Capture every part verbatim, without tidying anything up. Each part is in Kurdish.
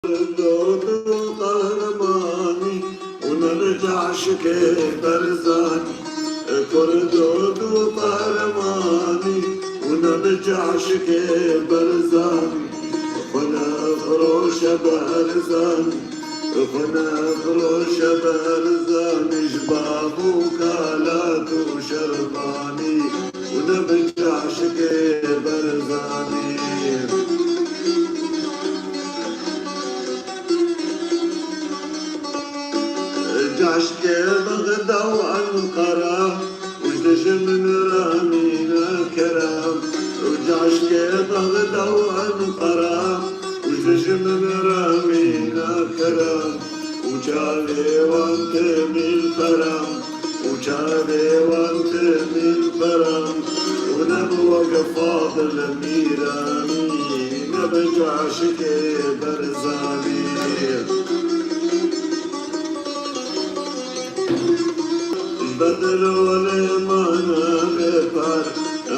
Dod û qehremanî û ne bi caşikê Berzanî. Kur dod û qehremanî û ne bi caşikê Berzanî. Xwe nefroşe Berzanî, xwe nefroşe Berzanî, ji bav û kala tu şervanî û ne bi caşikê Berzanî. Caşkê Bexda û Enqera, û ji dijmin re mîne kera. Û caşkê Bexda û Enqera, û ji dijmin re mîne kera. Û çavê wan timîl pera. Û çavê wan timîl pera. Û ne bi weke Fadil Mîranî, ne bi caşikê Berzanî. Ji bedel olê mane bêpar,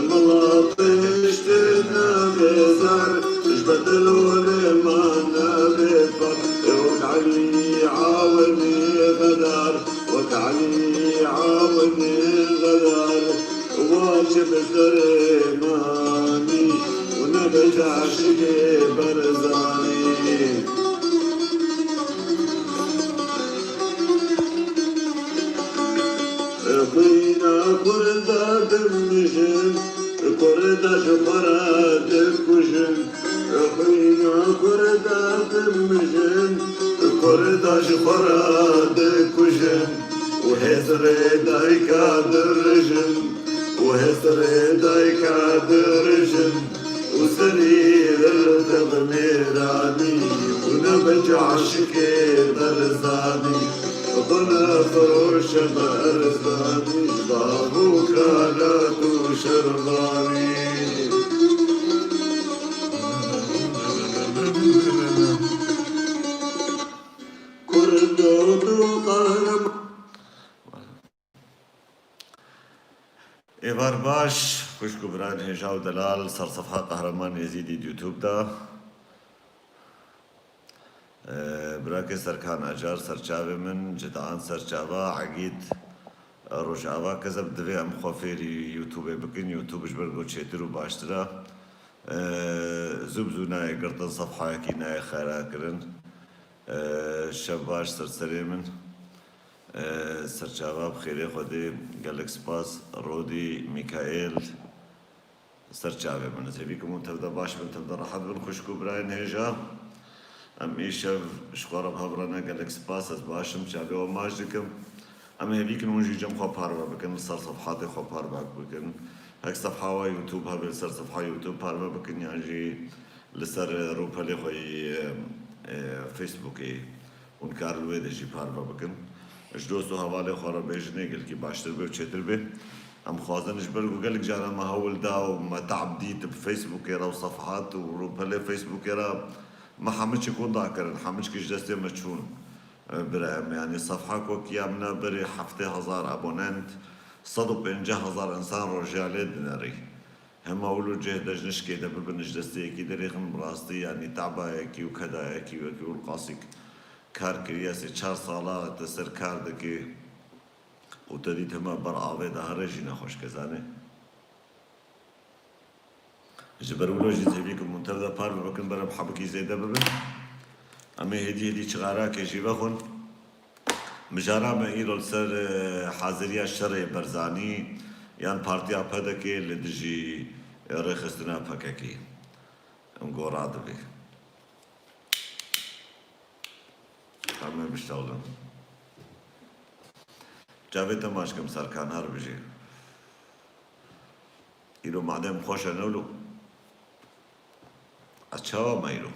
mila piştê nebêzar. Ji bedel olê mane bêpar, wek Elî Awinî Xedar, wek Elî Awinî Xedar. Wacib serê manî û ne bi caşikê Berzanî. Xwîna Kurda dimijin, Kurda ji xwe re dikujin. Xwîna Kurda dimijin, Kurda ji xwe re dikujin. Û hêz rê dayika dirijin, û hêz rê dayika dirijin. Û serî li tev mêranî, û ne bi caşikê Berzanî. Xwe nefroşe Berzanî, ji bav û kala tu şervanî. Kurdo tu qehreman. Êvar baş, xwişk û birayên hêja û delal, ser sefha Qehreman Êzîdî di YouTube de. Ee, birakê Serkan Acar, serçavê min, Cidan serçava, Egîd, Rojava, Kezeb, divê em xwe fêrî YouTubeê bikin, YouTube ji ber ku çêtir û baştir e. Ee, zû bi zû nayê girtin, sefhayekî nayê xera kirin. Ee, şev baş ser serê min. Ee, serçava bi xêrê Xwedê, gelek spas, Rodî, Mîkaêl, serçavê min. Ez hêvî kim hûn tev de baş bin, tev de rehet bin, xwişk û birayên hêja. Em îşev ji xwe re bi hev re ne, gelek spas, ez baş im, çavê we maç dikim. Em hêvî kin hûn jî cem xwe parve bikin, li ser sefhatê xwe parve bikin. Hek sefha we YouTube hebe, li ser sefha YouTube parve bikin, yan jî li ser rûpelê xwe yî, e, e, Facebookê. Hûn karin wê de jî parve bikin. Ji dost û hevalê xwe re bêjin, ê gelkî baştir bê û çêtir bê. Em xwazin ji ber ku gelek cara me hewl da û me te'b dît bi Facebookê re û sefhat û rûpelê Facebookê re me hemû çi kunda kirin, hemû çi ji destê me çûn. Bira em, yanî sefha ku kiya min e berê heftê hezar abonent, sed û pêncî hezar insan rojiya lê dinerî. Hema wilo cih de ji nişkê de bibin ji destê yekî derêxin, bi rastî, yanî, tebayekî û kedayekî wekî Ûlqasîk kar kiriye, sê çar sala te ser kar dike û te dît hema ber avê de here jî nexweş ke, zanê. Ji ber wilo jî hêvî kim hûn tev de parve bikin, ber em hebikî zêde bibin. Em ê hêdî hêdî çixarakê jî vexwin. Mijara me îro li ser, e, haziriya şerê Berzanî yan partiya P D K li dijî, e, rêxistina P K K gora dibe. Em ê biştewlin. Çavê te maç kim Serkan, her bijî. Îro madem xweş e, ne wilo? Ez çawa me îro?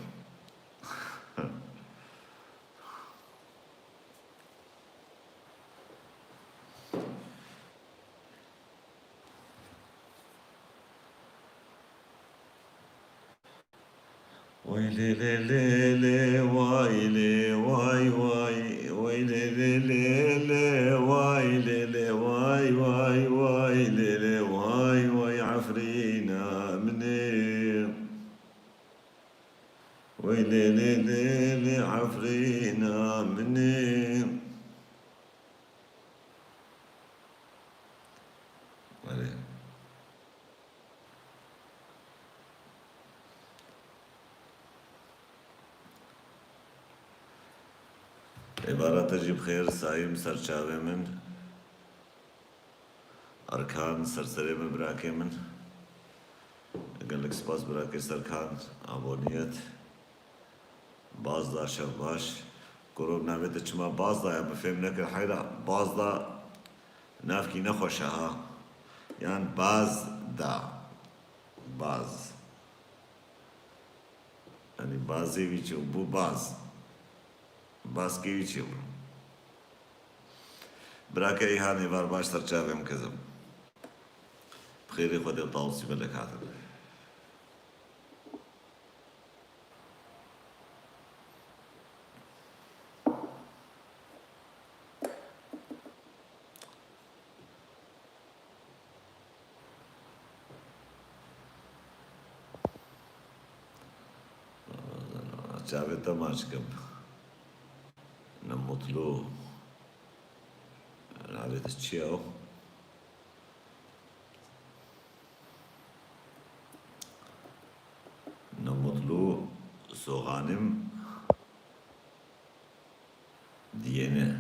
Way lê lê lê lê, way lê, way way, way lê lê lê lê, way lê lê, way way, way lê lê, way way, Efrîna min ê. Way lê lê lê lê, Efrîna min ê. Erê. Êvara te jî bi xêr, Sayîm, ser çavê min. Erkan, ser serê min, birakê min. Gelek spas, birakê Serkan, aboniyet. Bazda, şev baş. Kuro, navê te çima Bazda ya, min fêm nekir, heyra. Bazda navkî nexweş e ha. Yan Bazda. Baz. Yanî bazê wî çi bû? Baz. Baskê wî çi bû? Birake Îhan, êvar baş, ser çavê min kezim. Bi xêrê Xwedê û tawsî melek hatin. Çavê te maç kim. Ne mutlu. Navê te çi ye o? Ne mutlu soxanim. Diyene.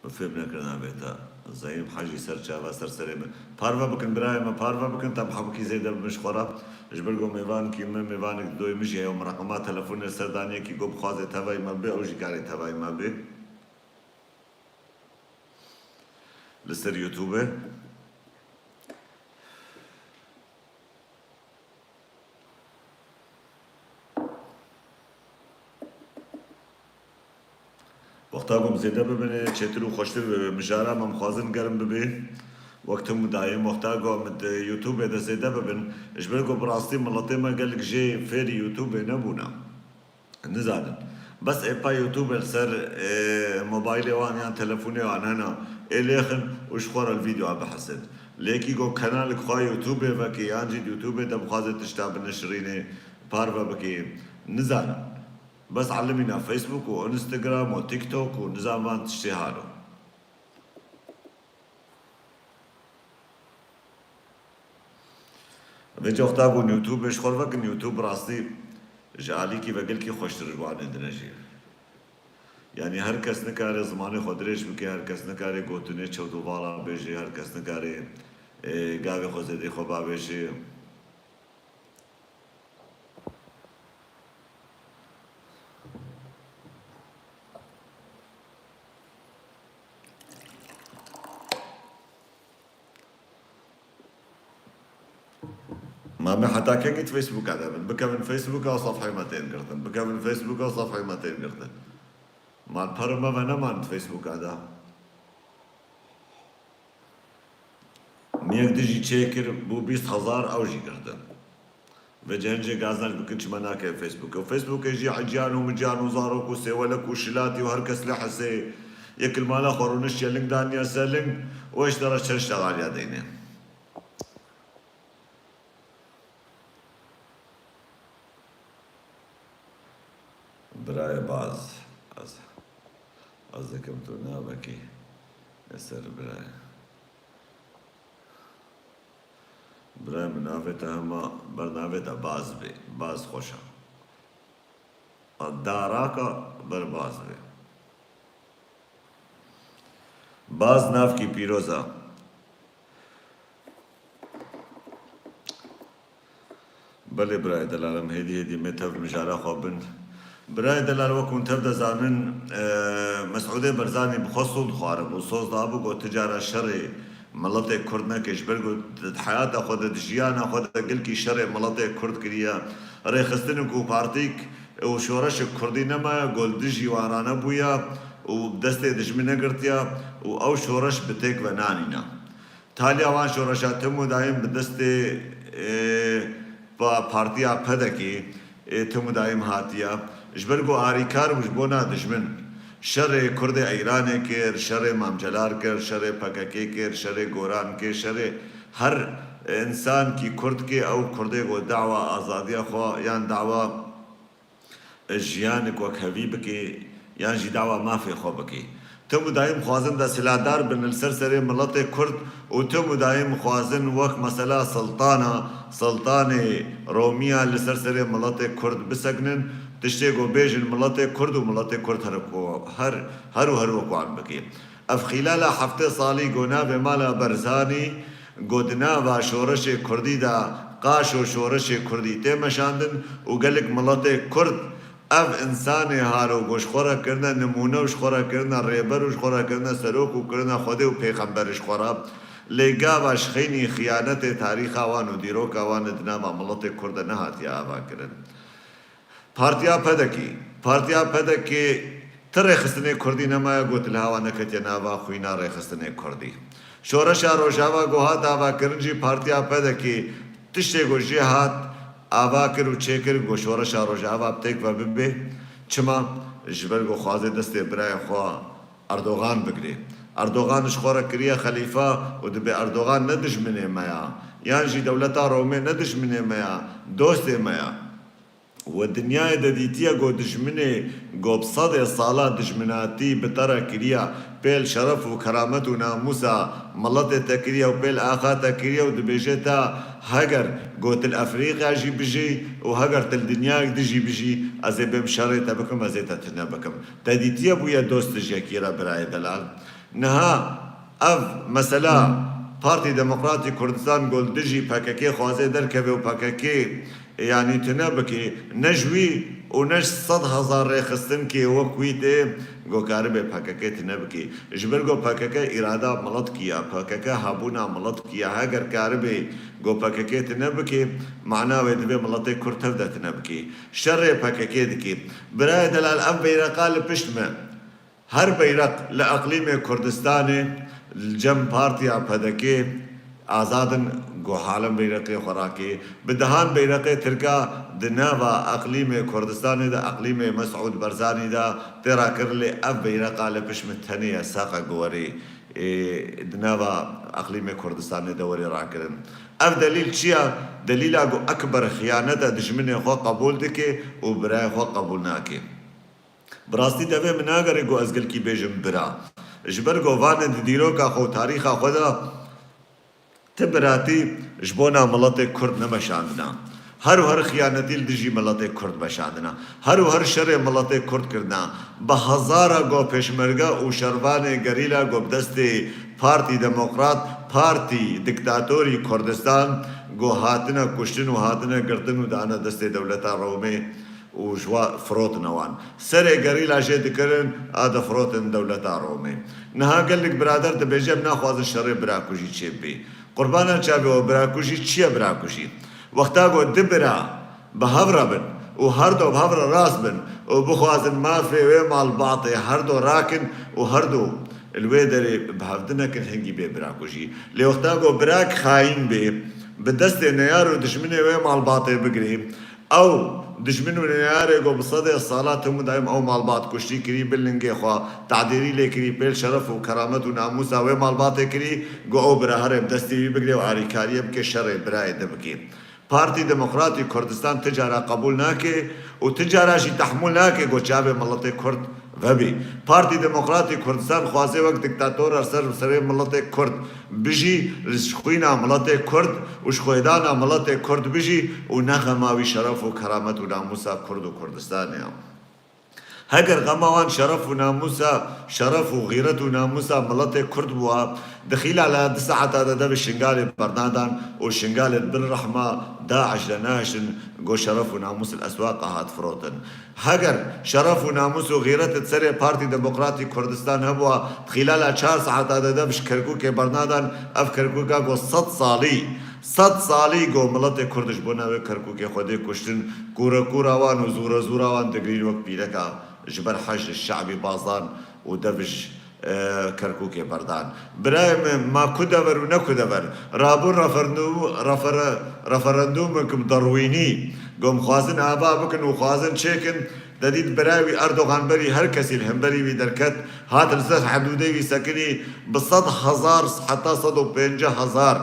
Min fêm nekir navê te. Zeyim Hecî, ser çava, ser serê min. Parve bikin birayê me, parve bikin, te bi hemikî zêde bibin ji xwe re. Ji ber ku mêvankî min, mêvanek doyê min jî heye û min reqema telefonê li ser daniyekî ku bixwaze tevayî me bê, ew jî karê tevayî me bê. Li ser YouTube. Wexta ku em zêde bibin, çêtir û xweştir bibe. Mijara me em xwazin germ bibe. Wek tim û dayim, wexta ku em di YouTubeê de zêde bibin, ji ber ku bi rastî miletê me gelek jê fêrî YouTubeê nebûne. Nizanin. Bes êpa YouTube li ser, e, mobaylê wan yan telefonê wan hene. Ê lêxin û ji xwe re li vîdyoa bihesin. Lê kî ku kenalek xwe YouTubeê vekê yan jî di YouTubeê de bixwaze tişta binişirînê, parve bikê. Nizanin. Bes elimîna Facebook û Instagram û TikTok û nizam van tiştê halo. Vê coxta bûn YouTube, ji xwe vekin YouTube rastî ji alîkî ve gelkî xweştir ji wanê dine jî. Yanî her kes nikare zimanê xwe dirêj bike, her kes nikare gotinê çewt û vala bêje, her kes nikare, e, gavê xwe zêdê xwe bavêje. Ma me heta kengî di Facebooka de bin? Bikevin Facebooka û sefheyê me tên girtin. Bikevin Facebooka û sefheyê me tên girtin. Ma li perê me ve neman di Facebooka de. Miyek dijî çêkir bû bîst hezar, ew jî girtin. Vê cihên jê gazanc bikin çima nake Facebookê. Û Facebookê jî eciyan û miciyan û zarok û sêwelek û şilatî û her kes lê hesê yek li mala xwe rûniştiye ling daniye ser ling û eştera çend ştexaliya deynê. Birayê Baz, ez, ez dikim tu navekî li ser birayê. Birayê min navê te hema ber navê te Baz bê. Baz xweş e. Daraka ber Baz bê. Baz navkî pîroz e. Belê birayê delal, em hêdî hêdî mê tev mijara xwe bin. Birayê delal, wek hûn tev de zanin, e, Mesûdê Barzanî bi xwe soz dixwaribû. Soz dabû got, ti cara şerê miletê Kurd neke, ji ber ku di heyata xwe de, di jiyana xwe de gelkî şerê miletê Kurd kiriye. Rêxistinên ku partîk û şoreşek Kurdî nemaye, ku li dijî wan ranebûye û bi destê dijminê girtiye û ew şoreş bi têk ve nanîne. Taliya wan şoreşa tim û dayim bi destê, e, pa-, partiya P D K'ê, e, tim û dayim hatiye. Ji ber ku arîkar bû ji bona dijmin. Şerê Kurdê Eyranê kir, şerê Mam Celal kir, şerê P K K kir, şerê Goran kir, şerê her însankî Kurd kê, ew Kurdê ku dawa azadiya xwe yan dawa, jiyanik wekhevî bikê, yan jî dawa mafê xwe bikê. Tim û dayim xwazin desthilatdar bin li ser serê miletê Kurd û tim û dayim xwazin wek mesela siltana, siltanê Romiya li ser serê miletê Kurd bisekinin, tiştê ku bêjin miletê Kurd û miletê Kurd her ku, her, her û her wek wan bikê. Ev xîlala heftê salî ku navê mala Berzanî ku di nava şoreşê Kurdî de qaşo şoreşê Kurdî tê meşandin û gelek miletê Kurd ev însanê haro ku ji xwe re kirine nimûne û ji xwe re kirine rêber û ji xwe re kirine serok û kirine Xwedê û pêxember ji xwe re, lê gava ji xeynî xiyanetê tarîxa wan û dîroka wan di nava miletê Kurd de nehatiye avakirin. Partiya P D K'ê, Partiya P D K'ê ti rêxistinê Kurdî nemaye ku di liha wan neketiye nava xwîna rêxistinê Kurdî. Şoreşa Rojava ku hat avakirin jî Partiya P D K'ê tiştê ku jê hat ava kir û çêkir ku Şoreşa Rojava bi têk ve bibe. Çima? Ji ber ku xwaze destê birayê xwe Erdogan bigirê. Erdogan ji xwe re kiriye xelîfa û dibê Erdogan ne dijminê me ya, yan jî dewleta Romê ne dijminê me ya, dostê me ya. We dinyayê de dîtiye ku dijminê ku bi sedê sala dijminatî bi te re kiriya, pêl şeref û keramet û namûsa miletê te kiriye û pêl axa te kiriye û dibêje te, heger ku til Efrîqya jî bijî û heger til dinyayek di jî bijî, ez ê bêm şerê te bikim, ez ê te tune bikim. Te dîtiye bûye dost dijekî re birayê delal? Niha ev mesela Partî Demokratî Kurdistan ku li dijî P K K xwaze derkeve û P K K yanî tune bike, ne ji wî û ne ji sed hezar rêxistinkê wek wî tê ku karibe P K K tune bike. Ji ber ku P K K îrada milet kiya, P K K hebûna milet kiya, heger karibe ku P K K tune bike, mana wê divê miletê Kurd tev de tune bike. Şerê P K K dike. Birayê delal, ev beyreqa li pişt me. Her beyreq li eqlîmê Kurdistanê li cem Partiya P D K azad in ku halim beyreqê xwe rakê. Bi dehan beyreqê Tirka di nava eqlîmê Kurdistanê de, eqlîmê Mesûd Barzanî de tê rakirin, lê ev beyreqa li pişt min tenê ye, saqa ku werê, ê, di nava eqlîmê Kurdistanê de werê rakirin. Ev delîl çi ye? Delîla ku ekber xiyanet e, dijminê xwe qebûl dike û birayê xwe qebûl nake. Bi rastî devê min nagere ku ez gelkî bêjim bira. Ji ber ku van in di dîroka xwe û tarîxa xwe de ti biratî ji bona miletê Kurd nemeşandina. Her û her xiyanetî li dijî miletê Kurd meşandina. Her û her şerê miletê Kurd kirina. Bi hezara ku pêşmerge û şervanê gerîla ku bi destê Partî Demokrat, Partî diktatorî Kurdistan ku hatine kuştin û hatine girtin û dane destê dewleta Romê. û ji wa firotine wan. Serê gerîla jê dikirin, a difirotin dewleta Romê. Niha gelek birader dibêje, em naxwazin şerê birakujî çêbibê. Qurbana çavê we, birakujî çi ye birakujî? Wexta ku du bira bi hev re bin û her du bi hev re rast bin û bixwazin mafê wê malbatê her du rakin û her du li wê derê bi hev dinekin, hingî bê birakujî. Lê wexta ku birak xayîn bê, bi destê neyar û dijminê wê malbatê bigirê, Ew dijmin û neyarê ku bi sedê sala tim û dayim ew malbat kuştî kirî, bi lingê xwe tadêrî lê kirî, pêl şeref û keramet û namûsa wê malbatê kirî, ku ew bira here bi destê wî bigirê û arîkariyê bike, şerê birayê di bike. Partî Demokratî Kurdistan ti cara qebûl nake û ti cara jî tehmûl nake ku çavê miletê Kurd vebê. Partî Demokratî Kurdistan xwaze wek diktator ser serê miletê Kurd bijî, ji xwîna miletê Kurd û ji xwêdana miletê Kurd bijî û ne xema wî şeref û keramet û namûsa Kurd û Kurdistanê ye. Heger xema wan şeref û namûsa, şeref û xîret û namûsa miletê Kurd bûa, di xîlala du saeta de dev Şingalê bernadan û Şingalê di bin rehma DAIŞ de nehiştin, ku şeref û namûs li eswaqa hat firotin. Heger şeref û namûs û xîret di serê Partî Demokratî Kurdistan hebûa, di xîlala çar saeta de dev ji Kerkûkê bernadan, ev Kerkûka ku sed salî, sed salî ku miletê Kurd ji bona wê Kerkûkê xwe dê kuştin, kûrekûra wan û zûrezûra wan digirîn wek pîreka ji ber Heşd Şe'bî bazdan û dev ji e, Kerkûkê berdan. Birayê min, ma ku dever û ne ku dever, rabûn referandûm, refere-, referandûmek bi derwînî, ku em xwazin ava bikin û xwazin çêkin, te dît birayê wî Erdogan berî her kesî li hemberî wî derket, hat li ser hedûdê wî sekinî, bi sed hezar heta sed û pêncî hezar,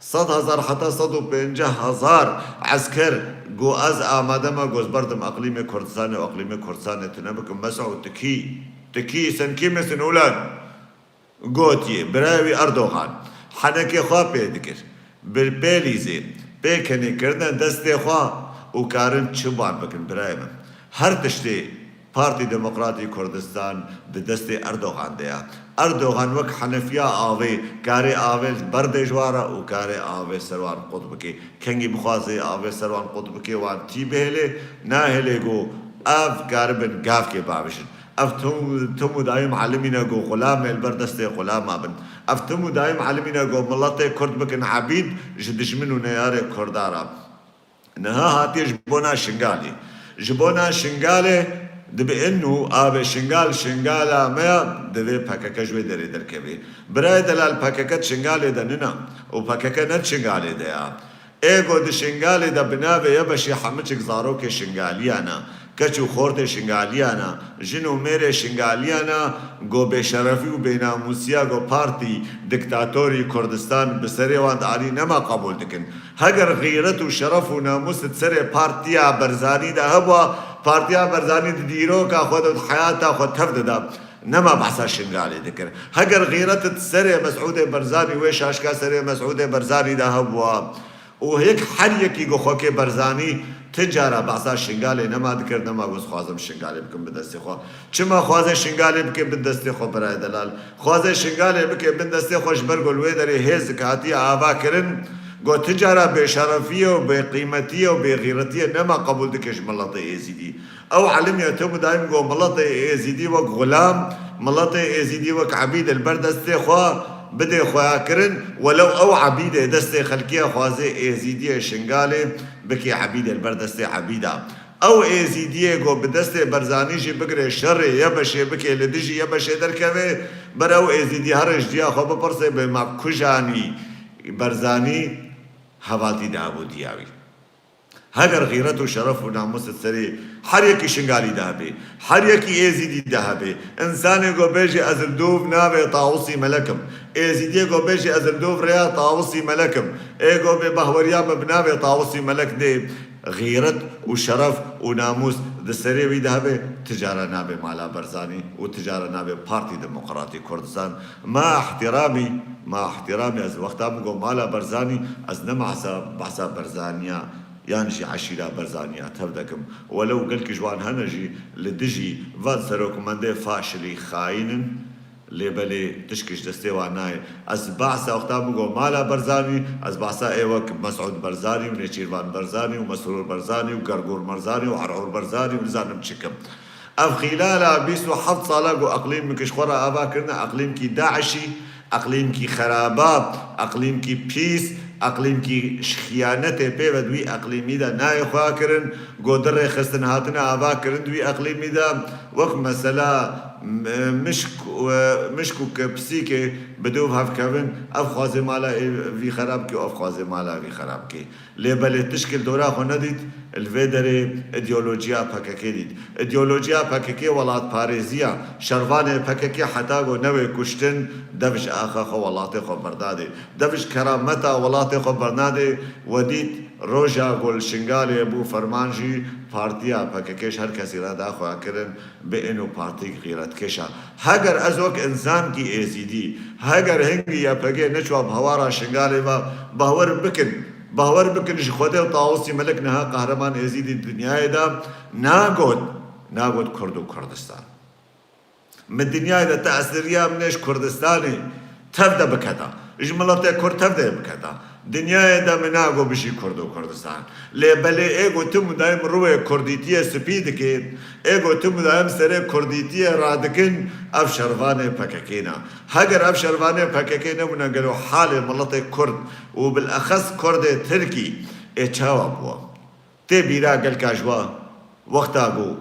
sed hezar heta sed û pêncî hezar esker Got, ez amade me, got, ez berdim eqlîmê Kurdistanê û eqlîmê Kurdistanê tune bikim. Mesûd, tu kî? Tu kî? Sen kî misin ulan? Gotiye, birayê wî Erdogan henekê xwe pê dikir. Bi pêlîzê, pêkenê kirine destê xwe û karin çi ban bikin birayê min. Her tiştê Partî Demokratî Kurdistan di destê Erdogan de ya. Erdogan wek henefiya avê, karê avê li ber dê ji wan re û karê avê ser wan qut bike. Kengî bixwaze avê ser wan qut bike, wan tî bihêle, nahêle ku ev karibin gavkê bavêjin. Ev tim, tim û dayim elimîne ku xulamê li ber destê xulama bin. Ev tim û dayim elimîne ku miletê Kurd bikin ebîd ji dijmin û neyarê Kurda re. Niha hatiye ji bona Şingalê. Ji bona Şingalê dibe inu avê Şingal, Şingala me ya, divê P K K ji wê derê derkeve. Birayê delal, P K K di Şingalê de nina û P K K ne di Şingalê de ya. Ê ku di Şingalê de bi navê YBŞê hemiçik zarokê Şingaliyan e, keç û xortê Şingaliyan e, jin û mêrê Şingaliyan e, ku bêşerefî û bênamûsiya ku partî diktatorî Kurdistan bi serê wan dianî nema qebûl dikin. Heger xîret û şeref û namûs di serê Partiya Berzanî de hebûa, Partiya Berzanî di dîroka xwe de û di heyata xwe tev dida, nema behsa Şingalê dikir. Heger xîret di serê Mesûdê Berzanî, wê şaşka serê Mesûdê Berzanî de hebûa û yek her yekî ku xwekê Berzanî ti cara behsa Şingalê nema dikir, nema got, xwazim Şingalê bikim bi destê xwe. Çima xwaze Şingalê bike bin destê xwe, birayê delal? Xwaze Şingalê bike bin destê xwe ji ber ku li wê derê hêzik hatiye ava kirin, ku ti cara bêşerefiyê û bêqîmetiyê û bêxîretiyê nema qebûl dike ji miletê Êzîdî. Ew elimiye tim û dayim ku miletê Êzîdî wek xulam, miletê Êzîdî wek ebîd li ber destê xwe bide xweya kirin, welew ew ebîdê destê xelkê ye, xwaze Êzîdiyê Şingalê bike ebîdê li ber destê ebîda. Ew Êzîdiyê ku bi destê Berzanî jî bigire şerê YBŞê bike, li dijî YBŞê derkeve, ber ew Êzîdî here ji diya xwe bipirse, bê ma kujanî Berzanî hevaltî dihebû diya wî. Heger xîret û şeref û namûs di serê her yekî Şingalî de hebe, her yekî Êzîdî de hebe, însanê ku bêje ez li dûv navê Tawusî Melek im, Êzîdiyê ku bêje ez li dûv rêya Tawusî Melek im, ê ku bê bahweriya min bi navê Tawusî Melek dê, xîret û şeref û namûs di serê wî de hebe, ti cara nabe mala Berzanî û ti cara nabe Partî Demokratî Kurdistan. Ma ihtiramî, ma ihtiramî, ez wexta min got mala Berzanî, ez ne behsa, behsa Berzaniya yan jî eşîra Berzaniya tev dekim. Welew gelkî ji wan hene jî li dijî van serokmendê faşilî xayîn in, lê belê tişkî ji destê wan nayê. Ez behsa wexta min got mala Berzanî, ez behsa ê wek Mesûd Berzanî û Nêçîrvan Berzanî û Mesrûr Berzanî û Gergûr Berzanî û Erhûr Berzanî û nizanim çi kim. Ev xîlala bîst û heft sala ku eqlîmik ji xwe re ava kirine, eqlîmkî DAIŞî, eqlîmkî xeraba, eqlîmkî pîs, eqlîmkî ji xiyanetê pê ve di wî eqlîmî de nayê xweha kirin, ku di rêxistin hatine ava kirin di wî eqlîmî de, wek mesela, m-, mişk û, mişk û ke pisîkê bi dûv hev kevin, ev xwazê mala ê-, vî xerab kê û ev xwazê mala vî xerab kê. Lê belê tişkil dora xwe nedît, li vê derê îdeolojiya P K K dît. Îdeolojiya P K K welatparêziya, şervanê P K K heta ku newê kuştin, dev ji axa xwe welatê xwe bernadê. Dev ji kerameta welatê xwe bernadê. We dît roja ku li Şingalê bû ferman jî partiya P K K ji her kesî re da xwe kirin, bi ên û partîk xîretkêşa. Heger ez wek însankî êzîdî, heger hingî Y P G neçûa bi hewara Şingalê ve, bawer bikin, bawer bikin ji Xwedê û Tawusî Melek niha qehreman êzîdî dinyayê de nagot, nagot Kurd û Kurdistan. Min dinyayê de tesiriya min ê ji Kurdistanê tev de biketa. Ji miletê Kurd tev de biketa. Dinyayê de min nago bijî Kurd û Kurdistan. Lê belê ê ku tim û dayim rûyê Kurdîtiyê spî dike, ê ku tim û dayim serê Kurdîtiyê radikin, ev şervanê P K K ne. Heger ev şervanê P K K nebûne, gelo halê miletê Kurd û bilexes Kurdê Tirkî ê çawa bûwa? Tê bîra gelka ji wa wexta ku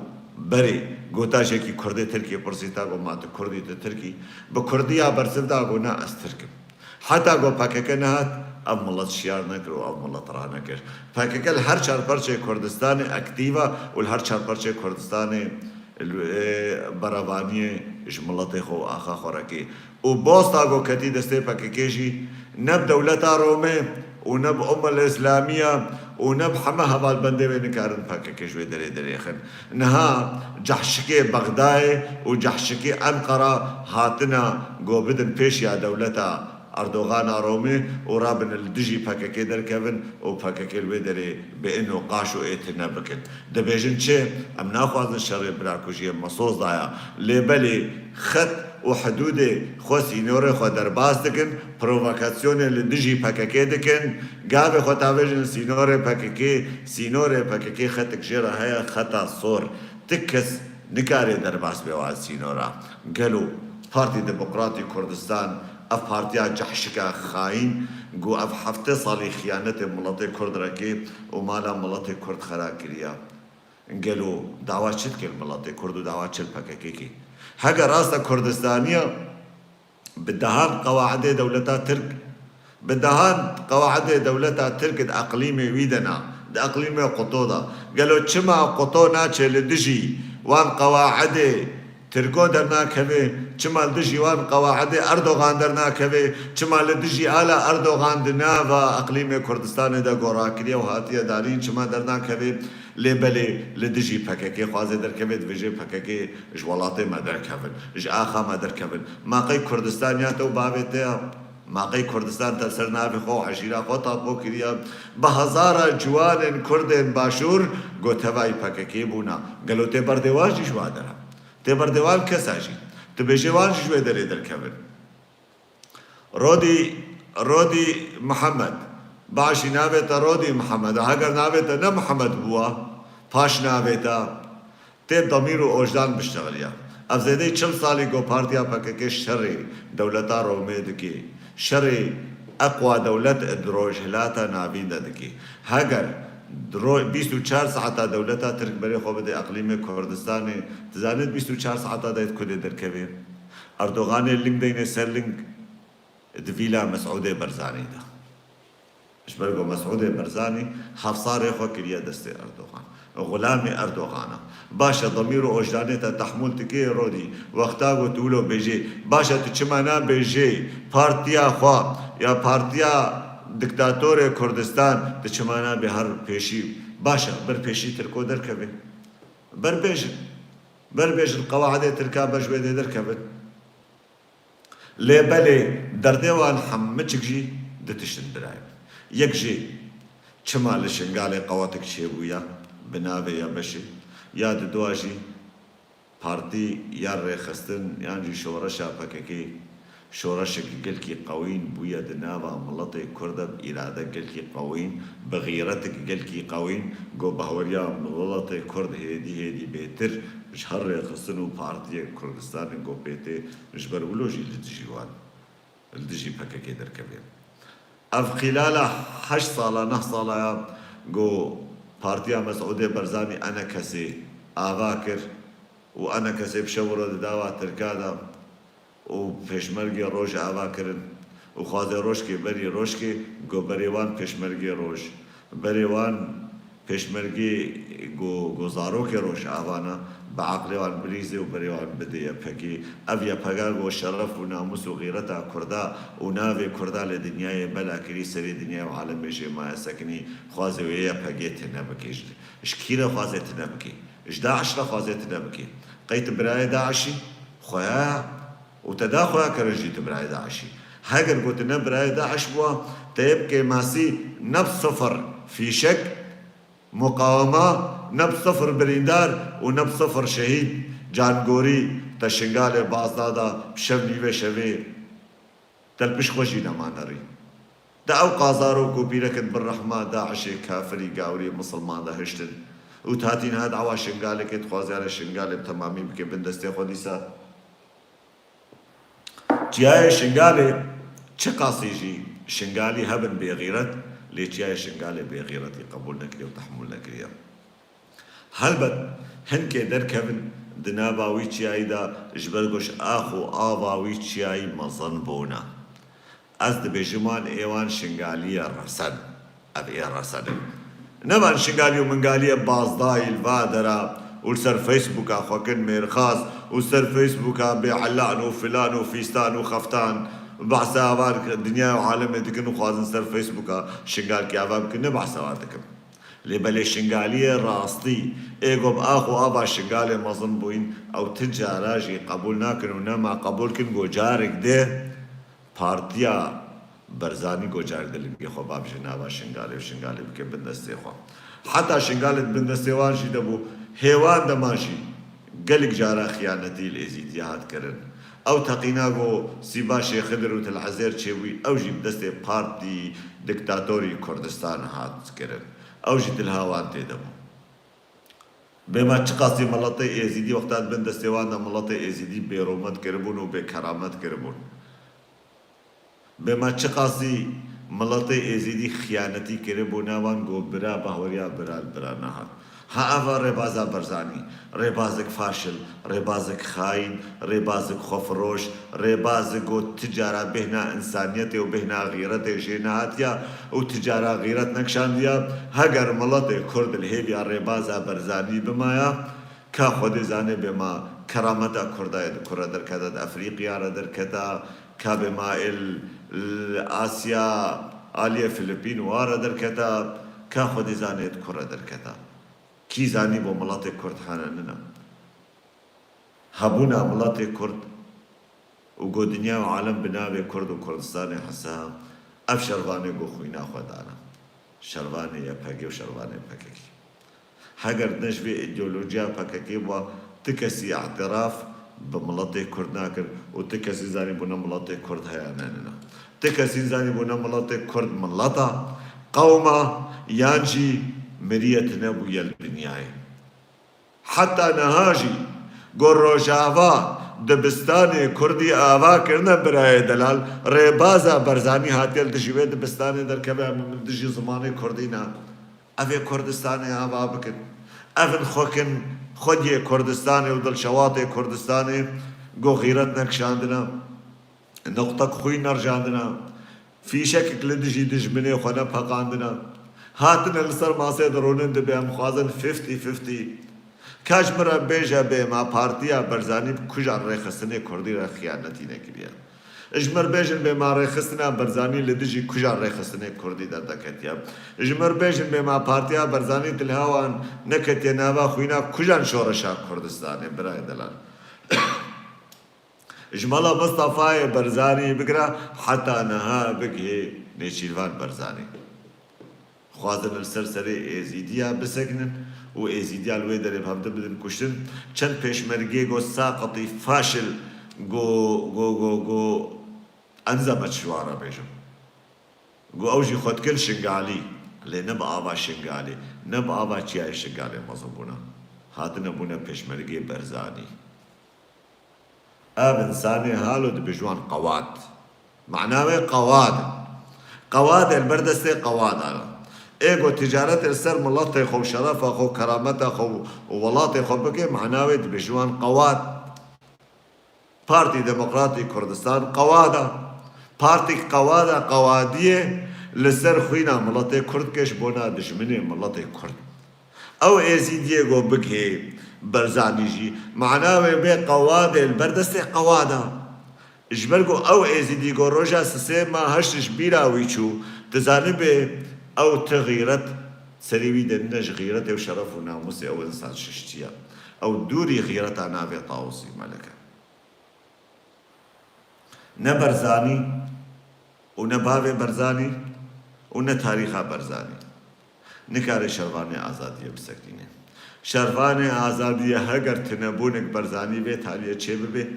berê gotajekî Kurdê Tirkî pirsî ta ku ma tu Kurdî, tu Tirkî, bi Kurdiya bersiv da ku na ez Tirk im. Heta ku P K K nehat, ev milet şiyar nekir û ev milet ranekir. P K K li her çar perçê Kurdistanê aktîv e û li her çar perçê Kurdistanê, e, berevaniyê ji miletê xwe û axa xwe re kê. Û bosta ku ketî destê P K K jî ne bi dewleta Romê û ne bi Umma Îslamiya û ne bi heme hevalbendê wê nikarin P K K ji wê derê derêxin. Niha cehşikê Bexdayê û cehşikê Enqera hatina go bidin pêşiya dewleta Erdogan a Romê û rabin li dijî P K K derkevin û P K K li wê derê bi in û qaş û ê tune bikin. Dibêjin çi? Em naxwazin şerê birakujiyê me soz daya. Lê belê xet û hidûdê xwe, sînorê xwe derbas dikin, provokasyonê li dijî P K K dikin. Gavê xwe tavêjin sînorê P K K, sînorê P K K xetik jê re heye, xeta sor. Ti kes nikare derbas bê wan sînora. Gelo Partî Demokratî Kurdistan, ev partiya cehşika xayîn, ku ev heftê salî xiyanetê miletê Kurd re kê û mala miletê Kurd xera kiriya. Gelo dawa çi dike li miletê Kurd û dawa çi li P K K kê? Heger rasta Kurdistaniya, bi dehan qewaidê dewleta Tirk, bi dehan qewaidê dewleta Tirk di eqlîmê wî de na, di eqlîmê Quto de. Gelo çima Quto naçe li dijî wan qewaidê Tirko dernakeve, çima li dijî wan qewaidê Erdogan dernakeve, çima li dijî ala Erdogan di nava eqlîmê Kurdistanê de gorakiriye û hatiye darîn, çima dernakeve? Lê belê li dijî P K K xwaze derkeve, dibêje P K K ji welatê me derkevin, ji axa me derkevin. Ma qey Kurdistan ya te û bavê te ya? Ma qey Kurdistan te ser navê xwe û eşîra xwe tapo kiriye? Bi hezara ciwanên Kurdên Başûr go tevayî P K K bûna. Gelo tê berdê wan jî ji wa dera? Tê berdê wan kesa jî? Tu bêje wan jî ji wê derê derkevin. Rodî, Rodî Mihemed. Başî navê te Rodî Mihemed e. Heger navê te ne Mihemed bûa, paş navê te tê demîr û ojdan biştexiliya. Ev zêdeyî çil salî go partiya P K K şerê dewleta Romê dikê. Şerê eqwa dewlet di Rojhilata Navîn de dikê. Heger di ro-, bîst û çar saeta dewleta Tirk berê xwe bide eqlîmê Kurdistanê, tu zanî bîst û çar saeta de ku dê derkevê? Erdoganê ling deyne ser ling, di vîla Mesûdê Barzanî de. Ji ber ku Mesûdê Barzanî hevsarê xwe kiriye destê Erdogan. Xulamê Erdogan e. Baş e, demîr û ojdanê te tehmûl dikê Rodî. Wexta ku tu wilo bêjê, baş e, tu çima nabêjê partiya xwe ya partiya diktatorê Kurdistan, tu çima nabê her pêşî, baş e, ber pêşî Tirko derkeve. Ber bêjin. Ber bêjin, qewaidê Tirka ber ji wê dê derkevin. Lê belê derdê wan hemiçik jî du tişt in birayê min. Yek jî çima li Şingalê qewatik çêbûya bi navê YBŞ'ê, ya didua jî partî ya rêxistin yan jî şoreşa P K K şoreşek gelkî qewîn bûye di nava miletê Kurd de, bi îrade gelkî qewîn, bi xîretek gelkî qewîn, ku bahweriya miletê Kurd hêdî hêdî bêtir ji her rêxistin û partiyên Kurdistanê ku pê tê, ji ber wilo jî li dijî wan, li dijî P K K derkeve. Ev xîlala heşt sala, neh sala ya ku partiya Mesûdê Barzanî ENKS'ê ava kir û ENKS'ê bi şev û roj di dava Tirka de û pêşmergê roj ava kirin û xwazê rojkê berî rojkê, ku berê wan pêşmergê roj, berê wan pêşmergê ku, ku zarokê roj avana, bi aqlê wan bilîzê û berê wan bidê YPG'ê. Ev YPG ku şeref û namûs û xîreta Kurda û navê Kurda li dinyayê bela kirî, serê dinyayê û alemê jê maye sekinî, xwazê wê YPG'ê tune bike. Ji, ji kî re xwazê tune bike? Ji DAIŞ re xwazê tune bike. Qey tu birayê DAIŞ î? Xweya û te da xweya kere jî tu birayê DAIŞ î. Heger ku tu ne birayê DAIŞ bûa, te yê bi kêmasî ne bi sifir fîşek, muqawema, ne bi sifir birîndar û ne bi sifir şehîd, cangorî te Şingalê baz da da bi şev nîvê şevê te li pişt xwe jî nemanerî. De ew qazarok û pîreket bi rehma DAIŞ'ê kafirî gawrî misilman de hiştin û tu hatî niha dawa Şingalekê dixwaziyane Şingalê bi temamî bike bin destê xwe dîsa. Çiyayê Şingalê çiqasî jî Şingalî hebin bêxîret, lê çiyayê Şingalê bêxîretî qebûl nekiriye û tehmûl nekiriye. Helbet hinkê derkevin di nava wî çiyayî de, ji ber ku ji ax û ava wî çiyayî mezin bûne. Ez dibêjim wan ê wan Şingaliyê resen. Ev ê resen in. Ne van Şingalî û Mingaliyê bazdayî li va dera û li ser Facebooka xwe kin mêrxas û ser Facebooka bêelan û filan û fîstan û xeftan behsa van dinyayê û alemê dikin û xwazin ser Facebooka Şingalkî ava bikin, ne behsa wan dikim. Lê belê Şingaliyê rastî, ê go bi ax û ava Şingalê mezin bûyîn, ew ti cara jî qebûl nakin û nema qebûl kin go carek dê partiya Barzanî go carek dê lingê xwe babijin nava Şingalê û Şingalê bike bin destê xwe. Heta Şingalê di bin destê wan jî de bû, hê wan dema jî gelek cara xiyanetî li Êzîdiya hat kirin. Ew teqîna ku Sîba Şêxidir û Til Ezêr çêbûyî, ew jî bi destê partî diktatorî Kurdistan hat kirin. Ew jî dilha wan tê de bû. Bêma çiqasî miletê Êzîdî wexta di bin destê wan de miletê Êzîdî bêromet kiribûn û bêkeramet kiribûn. Bêma çiqasî miletê Êzîdî xiyanetî kiribû, ne wan got bira bahweriya bira li bira nehat. Ha eva rêbaza Barzanî, rêbazek faşil, rêbazek xayîn, rêbazek xwefiroş, rêbazek got ti cara bêhna însaniyetê û bêhna xîretê jê nehatiya û ti cara xîret nekişandiya. Heger miletê Kurd li hêviya rêbaza Barzanî bimaya, ka Xwedê zane bêma kerameta Kurda yê di kure derketa, di Efrîqiya re derketa, ka bêma ê li, li Asya aliyê Filipîn û wa re derketa, ka Xwedê zane yê di kure derketa. Kî zanî bo miletê Kurd hene nina. Hebûna miletê Kurd û got dinya û alem bi navê Kurd û Kurdistanê hesa, ev şervanê got xwîna xwe dana. Şervanê Y P G û şervanê P K K. Heger ne ji vê îdeolojiya P K K bû, ti kesî îtiraf bi miletê Kurd nakir û ti kesî zanîbûne miletê Kurd heye ne nina. Ti kesî zanîbûne miletê Kurd mileta, qewma yan jî miriye tune bûye li dinyayê. Heta niha jî ku Rojava dibistanê Kurdî ava kirine birayê delal, rêbaza Barzanî hatiye li dijî wê dibistanê derkeve, em li dijî zimanê Kurdî ne. Ev ê Kurdistanê ava bikin. Ev in xwe kin xwediyê Kurdistanê û dilşewatê Kurdistanê ku xîret nekişandine. Noqtek xwîn nerjandina, fîşekek li dijî dijminê xwe nepeqandina. Hatine li ser masê dirûnin dibê em xwazin fifty fifty. Ka ji min re bêje bê ma Partiya Barzanî bi kujan rêxistinê Kurdî re xiyanetî nekiriye. Ji min re bêjin bê ma rêxistina Barzanî li dijî kujan rêxistinê Kurdî derdeketiye. Ji min re bêjin bê ma Partiya Barzanî tilha wan neketiye nava xwîna kujan şoreşa Kurdistanê, birayê delal. Ji mala Mistefayê Barzanî bigire heta niha bigihê Nêçîrvan Barzanî. Xwazin li ser serê Êzîdiya bisekinin û Êzîdiya li wê derê bi hevdi bidin kuştin. Çend pêşmergê got saqitî faşil go, go, go, go, enze me çi ji wan re bêjim. Got ew jî xwe dikin Şingalî. Lê ne bi ava Şingalê, ne bi ava çiyayê Şingalê mezin bûne. Hatine bûne pêşmergê Barzanî. Ev însanê halo dibê ji wan qewad. Mana wê qewad in. Qewad e, li ber destê qewada ne. Ê ku ticaretê li ser miletê xwe û şerefa xwe û kerameta xwe û, û welatê xwe bike, mana wê dibê ji wan qewad. Partî Demokratî Kurdistan qewada. Partîk qewada, qewadiyê li ser xwîna miletê Kurd ke ji bona dijminê miletê Kurd. Ew Êzîdiyê go bigihê Barzanî jî, mana wê bê qewadê li ber destê qewada. Ji ber ku ew Êzîdî go roja sisê ma heşt ji bîra wî çû, tu zanibê ew ti xîret serê wî de nine ji xîretê û şeref û namûsê ew însan şiştiye. Ew dûrî xîreta navê Tawusî Melike. Ne Barzanî û ne bavê Barzanî û ne tarîxa Barzanî nikare şervanê azadiyê bisekîne. Şervanê azadiyê heger tunebûnek Barzanî vê taliyê çêbibe,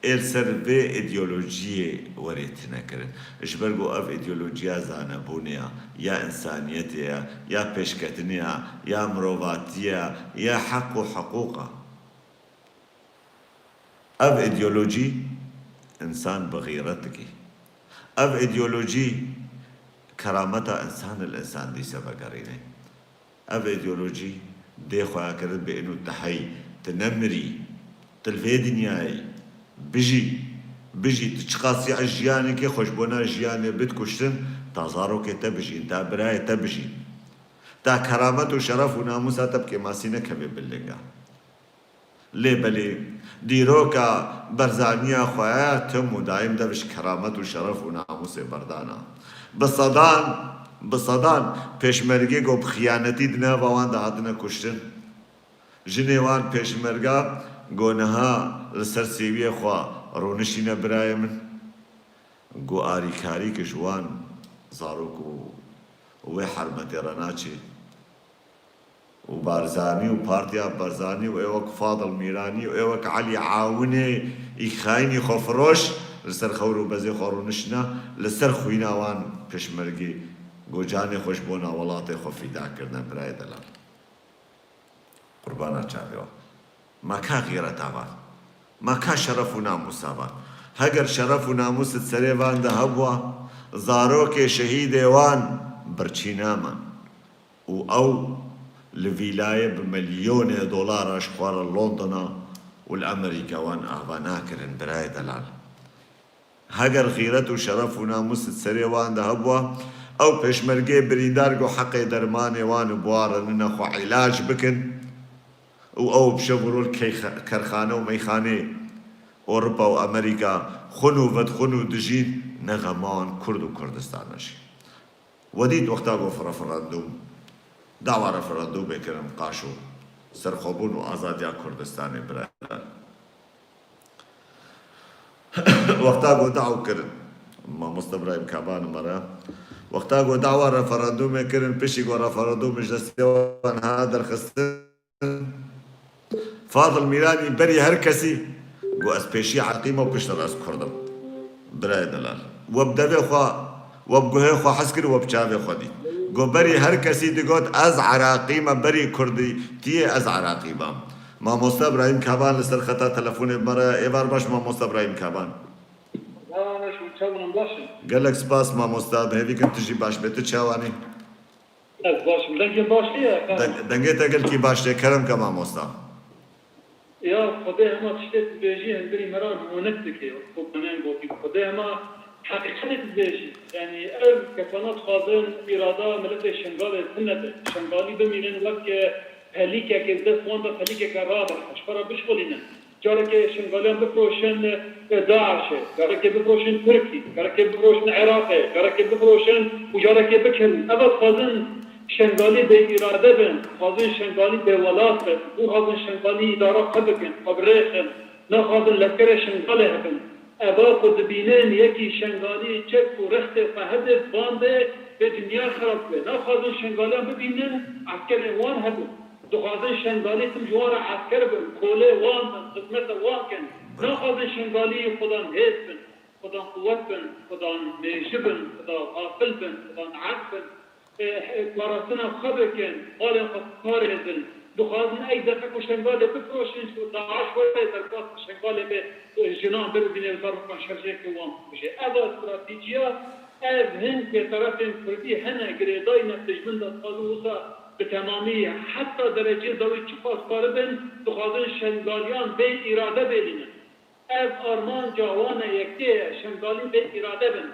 ê li ser vê îdeolojiyê werê tunekirin. Ji ber ku ev îdeolojiya zanebûnê ya, ya însaniyetê ya, ya pêşketinê ya, ya mirovatiyê ya, ya heq û hiqûq a. Ev îdeolojî însan bi xîret dike. Ev îdeolojî kerameta însan li însan dîse vegerîne. Ev îdeolojî dê xweyakirin bê êno tu heyî, tu nemirî, tu li vê dinyayê bijî, bijî, tu çiqasî ez jiyanekê xwe ji bona jiyanê bit kuştin, ta zarokê te bijîn, ta birayê te bijîn. Ta keramet û şeref û namûsa te bi kêmasî nekeve bin linga. Lê belê, dîroka Barzaniya xwe ya tim û daîm dev ji keramet û şeref û namûsê berdana. Bi sedan Bi sedan pêşmergê ku bi xiyanetî di nava wan de hatine kuştin. Jinê wan pêşmerga ku niha li ser sêwiyê xwe rûnişîne birayê min. Ku arîkarî ki ji wan zarok û wê hermetê re naçê. Û Barzanî û partiya Barzanî û ê wek Fadil Mîranî û ê wek Elî Awinê î xayinî xwefiroş li ser xewr û bezê xwe rûniştine, li ser xwîna wan pêşmergê ku canê xwe ji bona welatê xwe fîda kirine, birayê delal. Qurbana çavê wan. Ma ka xîreta van? Ma ka şeref û namûsa van? Heger şeref û namûs di serê van de hebûa, zarokê şehîdê wan birçî naman. Û ew li vîlayê bi milyonê dolara ji xwe re Londona û li Amerîka wan ava nakirin, birayê delal. Heger xîret û şeref û namûs di serê wan de hebûa, ew pêşmergê birîndar ku heqê dermanê wan û bi wan re nine xwe îlac bikin û ew bi şev û rol keyxe-, kerxane û meyxanê Ewropa û Amerîka xwin û vedixwin û dijîn, ne xema wan Kurd û Kurdistan e jî. We dît wexta ku referandûm, dawa referandûmê kirin Qaşo, serxwebûn û azadiya Kurdistanê, birayê delal. Wexta ku daw kirin, mamoste Ibrahîm Kaban me re, wexta ku dawa referandûmê kirin, piştî ku referandûmê ji destê wan hat derxistin, Fadil Mîranî berî her kesî got, ez pêşî Ereqî me û piştre ez Kurd im. Birayê delal. We bi devê xwe, we bi guhê xwe hez kir, we bi çavê xwe dît. Got, berî her kesî digot, ez Ereqî me, berî Kurdîtiyê ez Ereqî me. Mamoste Ibrahîm Kaban li ser xeta telefonê bi me re ye. Êvar baş, mamoste Ibrahîm Kaban. Baş û çawan baş in? Gelek spas, mamoste. Bi hêvî kim tu jî baş be. Tu çawan î? Ez baş im. Dengê baş heye? Deng-, dengê te gelkî baş tê. Kerem ke, mamosta. Ya Xwedê hema tiştê tu bêjî, hemberî me re honik dike. Xwedê hema heqîqetê tu bêjî. Yanî ev kesana dixwazin îrada miletê Şengalê tune be. Şengalî bimînin wek pelîkekê, dest wan be pelîkeke rabe, ji xwe re bişxulînin. Carekê Şengaliyan bifroşin, e, DAIŞ'ê, carekê bifroşin Tirkî, carekê bifroşin Iraqê, carekê bifroşin û carekê bikirin. Eva dixwazin Şengalî bê îrade bin, dixwazin Şengalî bê welat bin, dixwazin Şengalî îdara xwe bikin, xwe birêxin, naxwazin lezkerê Şengalê hebin. Eva ku dibînin yekî Şengalî çek û rextê xwe hebe, bandê bê dinya xerab be. Naxwazin Şengaliyan bibînin, eskerên wan hebin. Dixwazin Şengalî tim ji wan re esker bin, kolê wan bin, xizmeta wan kin. Naxwazin Şengalî xudan hêz bin, xudan quwet bin, xudan mêji bin, xudan xafil bin, xudan erd bin. E, e, parastina xwe bikin, xalên xwe parêzin. Dixwazin ey deqe ku Şengalê bifroşin, ku DAIŞ were derbas Şengalê be, e, jinan birivîne û zarokên şerjêkê wan bikuje. Eva stratejî ya, ev hin bêterefên kurdî hene girêdayî ne dijmin de dixwazin wisa bi temamî heta derecê dawî çiqas karibin, dixwazin Şengaliyan bê îrade bêlînin. Ev armanca wan e, yekê ye, Şengalî bê îrade bin.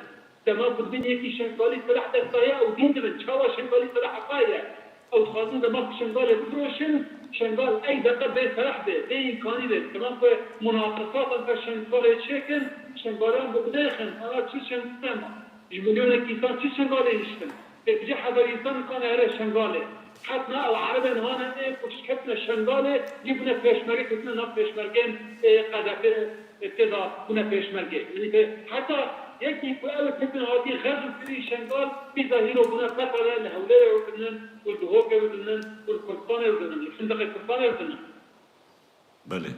Dema ku dibin yekî Şengalî silah desta ye ew dîn dibin. Çawa Şengalî silah xwe ye? Ew dixwazin dema ku Şengalê bifroşin, Şengal ey deqe bê silah be, bê îmkanî be. Dema ku munaqesatan ka Şengalê çêkin, Şengaliyan bi binêxin. Ana çi Şengalê ma? Ji milyonek însan çi Şengalê hiştin? Pêncî hezar însan nikane here Şengalê. Hetina ew erebên hane ê ku şiketine Şengalê, jî bûne pêşmerge, ketine nav pêşmergên, ê, qedefê, ê, tê de bûne pêşmerge. Yanî ke heta yekî ku ew ketin hatî xerc û kirî Şengal, bîza hîro bûne qetale li Hewlêrê ew dinin û li Duhokê ew dinin û li Kurdistanê ew dinin, li Findiqê Kurdistanê ew dinin. Belê.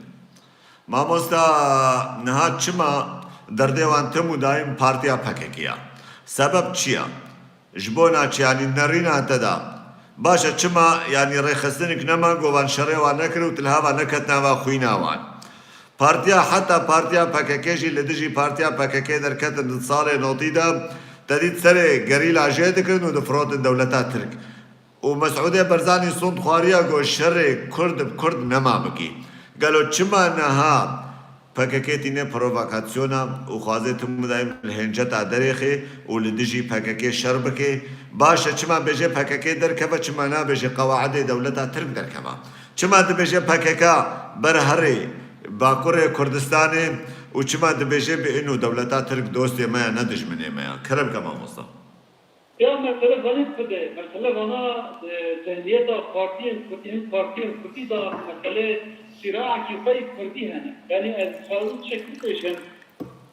Mamosta, niha çima derdê wan tim û dayîm partiya P K K ya? Sebeb çi ya? Ji bo naçiyanî nerîna te da. Baş e, çima, yanî rêxistinik nema, govan şerê wan nekir û tilhava neket nava xwîna wan. Partiya, heta partiya P K K jî li dijî partiya P K K derketin di salê notî de, te dît serê gerîla jê dikirin û difrotin dewleta Tirk. Û Mesûdê Barzanî sond xwariya ku şerê Kurd bi Kurd nema bikî. Gelo çima niha P K K tîne provokasyona û xwaze tim û dayîm li hênceta derêxê û li dijî P K K şer bike? Baş e, çima bêje P K K derkeve, çima nabêje qewaidê dewleta Tirk derkeva? Çima dibêje P K K ber herê Bakurê Kurdistanê û çima dibêje bi ino dewleta Tirk dostê me ya, ne dijminê me ya? Kerem ke mamosta. Ya mesele zanî Kurd e. Mesele vana, e, zihniyeta partiyên Kurdî, hin partiyên Kurdî da mesele sîraekî xwe yê Kurdî hene. Yanî ez dixwazim tiştekî bibêjim.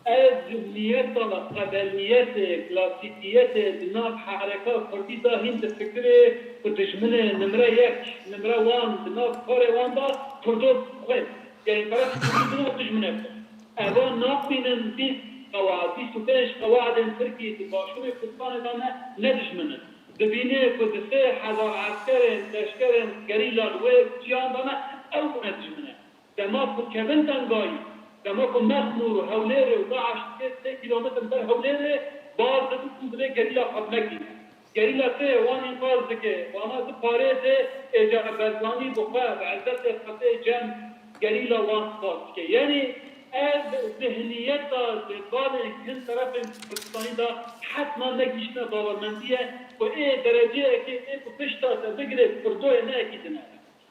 Ev zihniyeta qebeliyetê, klasîkiyetê di nav hereka Kurdî da hîn difikirê ku dijminê nimre yek, nimre wan di nav karê wan da Kurdo xwe. Yanî terefê Kurdî di nav dijminê xwe. Eva nabînin bîst qewa-, bîst û pênc qewaidên Tirkî di Başûrê Kurdistanê de ne, ne dijmin in. Dibînê ku di sê hezar eskerên, leşkerên gerîla li wê ciyan de ne, ew ne dijmin e. Dema ku kevin tengayî, dema ku Mexmûr û Hewlêrê û DAIŞ dike sê kîlometr ber Hewlêrê, baz didin ku divê gerîla xwe binekîne. Gerîla tê wan înqaz dike, wana di parêzê êca Berzanî bi xwe, bi ezzetê xwe tê cem gerîla wan spas dike. Yanî ev zihniyeta li balê hin terefên Kurdistanî de hetman negihîştine bawermendiyê ku ê dereceyekê ê ku pişta te bigire Kurdoyê neekî din e.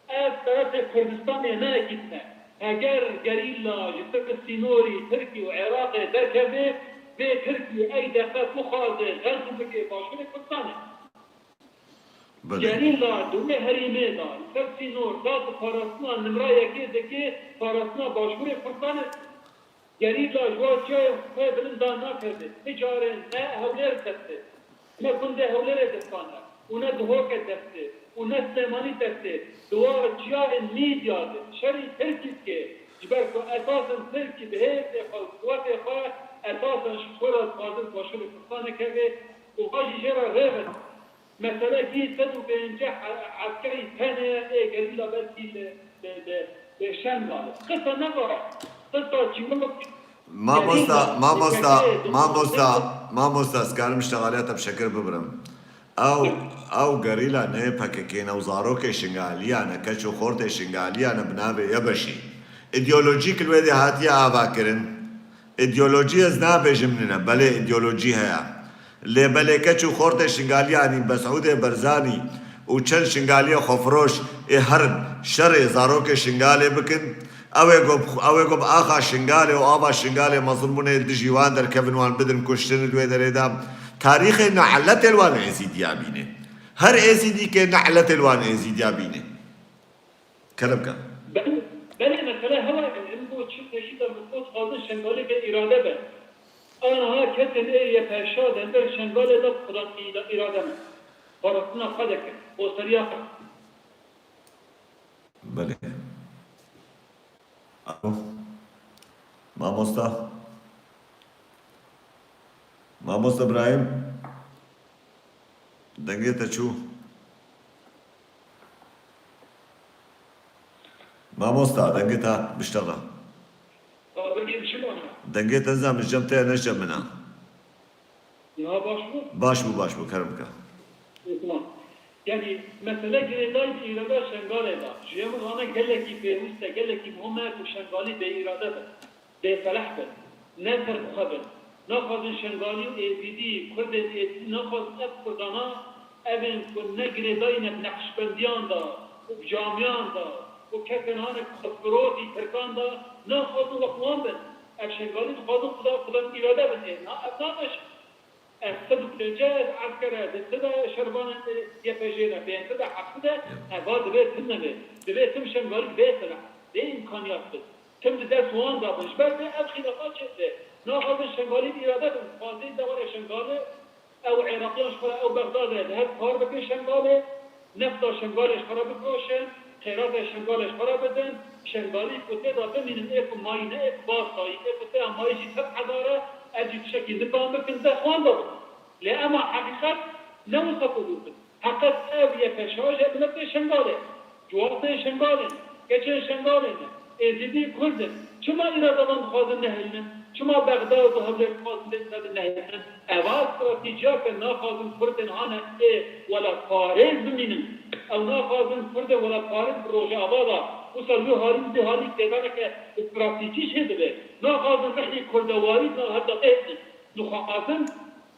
Ev terefê Kurdistanê ne yekî din e. Heger gerîla ji tir sînorî Tirkî û Iraqê derkeve, vê Tirkî ey deqe bixwaze xerc bike Başûrê Kurdistanê. Belê. Gerîla di wê herêmê de li ser sînor da ku parastina nimra yekê dike, parastina Başûrê Kurdistanê. Gerîla ji wan çiyayê xwe bilind dan nakeve. Ti carên ne Hewlêr destê, ne gundê Hewlêrê destane û ne Duhokê destê û ne Silêmanî destê. Di wan çiyayên Mîdya de şerî Tirkî dike. Ji ber ku esasen Tirkî bi hêzê xwe û quwetê xwe esasen ji xwe re dixwaze di Başûrê Kurdistanê keve û va jî jê re rê vedin. Mesele kî sed û pêncî eskerî tenê ê gerîla belkî li, li, li, li Şengalê. Qisa ne va. Qisa çîrok. Mamosta, gerîla, mamosta, P K K, mamosta, mamosta, ez karim ji te aliyata bi şekir bibirim. Ew, ew gerîla ne P K K ne, ew zarokê Şingaliya ne, keç û xortê Şingaliya ne bi navê Yebeşî. Îdeolojîk li wê de hatiye ava kirin. Îdeolojî ez nabêjim nîne, belê îdeolojî heye. Lê belê keç û xortê Şingalî, yanî Mesûdê Barzanî û çend Şingaliyê xwefiroş ê herin şerê zarokê Şingalê bikin, ew ê ku, ew ê ku bi axa Şingalê û ava Şingalê mezin bûne dijî wan derkevin, wan bidin kuştin di wê derê de. Tarîxê ne'letê li wan Êzîdiya bîne. Her Êzîdîkê ne'letê li wan Êzîdiya bîne. Kerem ke. Belê, belê, mesele hewa ye. Em bo çi tecî de min got, dixwazin Şengalê bê îrade be. Aniha kesên ê Y P Ş a di hember Şengalê de bi xudan îra-, îrade me. Parastina xwe dikin. Xweseriya xwe. Belê. Alo. Mamosta. Mamosta Ibrahim. Dengê te çû. Mamosta, dengê te biştexla. Dengê çi bana? Dengê te zam, ji cem te ye, ne ji cem min e. Niha baş bû? Baş bû, baş bû, kerem bike. Tamam. Yani mesele girêdayî bi îrada Şengalê de. Ji ya min re gelekî pêwîst e, gelekî muhim e ku Şengalî bê îrade be. Bêfeleh bin, ne ser bi xwe bin. Naxwazin Şengalî û Êzîdî, Kurdên Êzîdî naxwazin ev Kurdana, ev ên ku ne girêdayî ne bi neqşbendiyan de û bi camiyan de û kesên hane ku xwe firotî Tirkan de, naxwazin wek wan bin. Ev Şengalî dixwazin xuda, xudan îrade bin. Ê, na, ev nameşin. Ev sed û pêncî eskere di ti de şervanên Y P J ne, bên ti de, heft de, eva divê tim nebe. Divê tim Şengalî bê silah, bê îmkaniyat bin. Tim di dest wan de bin. Ji ber vê ev xîlafa çêdibe. Naxwazin Şengalî bi îrade bin. Xwazê dewarê Şengalê ew Êraqiyan ji xwe re ew Bexdadê li hev kar bikin Şengalê. Nefta Şengalê ji xwe re bifiroşin, xêratê Şengalê ji xwe re bidin, Şengalî ku tê de bimînin, ê ku mayî ne, ê ku bas dayî, ê ku tê de mayî jî sed hezar e, ev jî tiştekî nikan bikin, dest wan de bikin. Lê ema heqîqet ne wisa ku gotin. Heqet ev Y P Ş a ji miletê Şengalê, ciwatê Şengalê ne, keçên Şengalê ne, Êzîdî Kurd in. Çima îrada van dixwazin nehêlin? Çima Bexdad û Hewlêr dixwazin vê îrade nehêlin? Eva stratejiyake naxwazin Kurdên hane ê welatparêz bimînin. Ew naxwazin Kurdên welatparêz bi Rojava de, wisa li wî halî, li vî halî têdaneke stratejî çêdibe. Naxwazin rihî kurdewarî di nav hev de bihêzin. Dixwazin,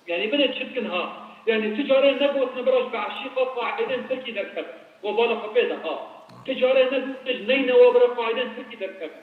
yanî binê çi dikin ha? Yanî ti carê negotine bira ji behşî xwe qaîdên Tirkî derkevin. We bala xwe pê de ha. Ti carê negotine ji neynewa bira qaîdên Tirkî derkevin.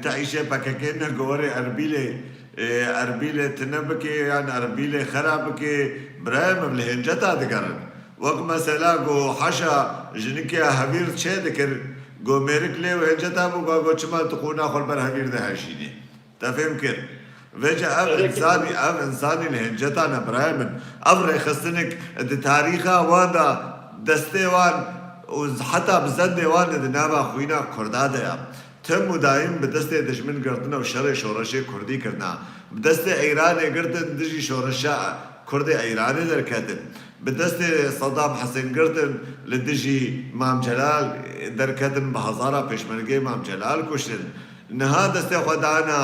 yanî te îşê P K K ne ku werê Erbîlê, e, Erbîlê tune bike yan Erbîlê xera bike, birayê min li hênceta digerin. Wek mesela ku heşa jinikê hevîr çê dikir, ku mêrik lê û hênceta bû, ku, ku çima tu qûna xwe li ber hevîr de heşînî? Te fêm kir. Vêca ev Erê, însanî, ev însanî li hênceta ne birayê min. Ev rêxistinek di tarîxa wan de destê wan û heta bi zendê wan de di nava xwîna Kurda de ya. tim û daîm bi destê dijmin girtine û şerê şoreşê kurdî kirine. Bi destê Îranê girtin, dijî şoreşa kurdê Îranê derketin. Bi destê Sedam Hesên girtin, li dijî Mam Celal derketin, bi hezara pêşmergeyê Mam Celal kuştin. Niha destê xwe dana,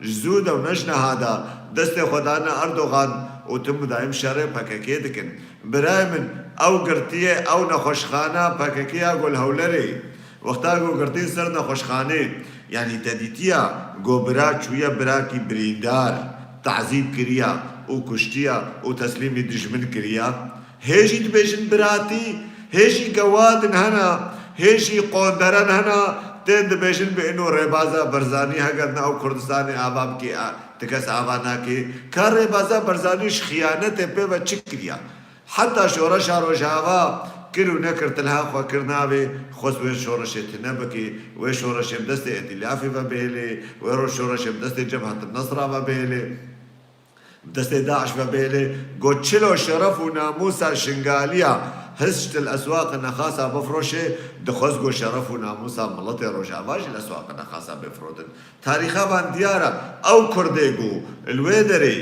ji zû de û ne ji niha de, destê xwe dana Erdogan û tim û daîm şerê P K K dikin. Birayê min, ew girtiye, ew nexweşxana P K K ya ku li Hewlerê. Wexta ku girtîn ser nexweşxanê, yanî te dîtiya ku bira çûye birakî birîndar, tazîb kiriya û kuştiya û teslîmî dijmin kiriya. Hê jî dibêjin biratî, hê jî gewadin hene, hê jî qonderen hene, tên dibêjin bi ino rêbaza Barzanî heger ne ew Kurdistanê ava bikê, a, ti kes ava nakê. Ka rêbaza Barzanî ji xiyanetê pê ve çi kiriya? Heta şoreşa Rojava kir û nekir, ti liha xwe kir navê, xwest wê şoreşê tune bikê, wê şoreşê bi destê Îtîlafê ve bihêlê, wê ro şoreşê bi destê Cebhet Nesra ve bihêlê. Bi destê DAIŞ ve bihêlê, got çilo şeref û namûsa Şingaliya hişt li eswaq nexasa bifroşê, dixwest got şeref û namûsa miletê Rojava jî li eswaq nexasa bê firotin. Tarîxa van diyar e, ew Kurdê ku li wê derê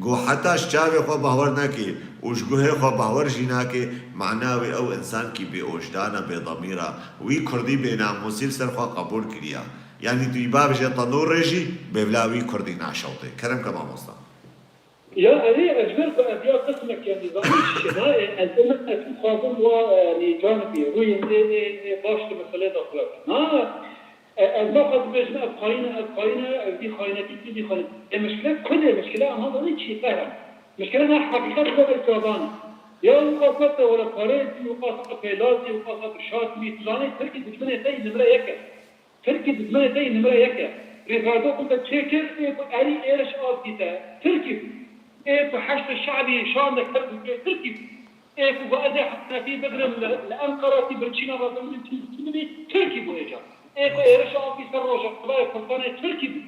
ku heta ji çavê xwe bahwer nake û ji guhê xwe bahwer jî nake, mana wê ew însankî bêojdana, bêdemîra, wî Kurdî bênamûsî li ser xwe qebûl kiriya. Yanî tu yî bavêje tenûrê jî bêvla wî Kurdî naşewtê. Kerem ke mamosta. Ya erê, ez ji ber ku ev ya qismek ya nizamî çi nayê, ez ê min ez dixwazim wa, e, yanî canibî, rûyên ê, ê, ê baş di meselê de xwe. Na, e, ez naxwazim bêjim ev xayîn e, ev xayîn e, ev vî xayînetî, tu vî xayînetî. Ê mişkile kul e, mişkile ema zanî çî qehre. Mişkile ne heqîqet ve çavan. Ya û qasa te were parêzî, û qasa te pêlazî, û qasa te şatî, tu zanî Tirkî dijminê te yî nimre yek e. Tirkî dijminê te yî nimre yek e. Rêzgardo xwe te çêkir, ê ku erî êriş av dîte, Tirkî bû. Ê ku Heşdê Şe'bî şande Kerkûkê, Tirkî bû. Ê ku got ez ê Henefî bigrim li, li Enqeratî birçîna re bimirim, çi bimî, Tirkî bû êca. Ê ku êriş av dî ser Rojavayê Kurdistanê, Tirkî bû.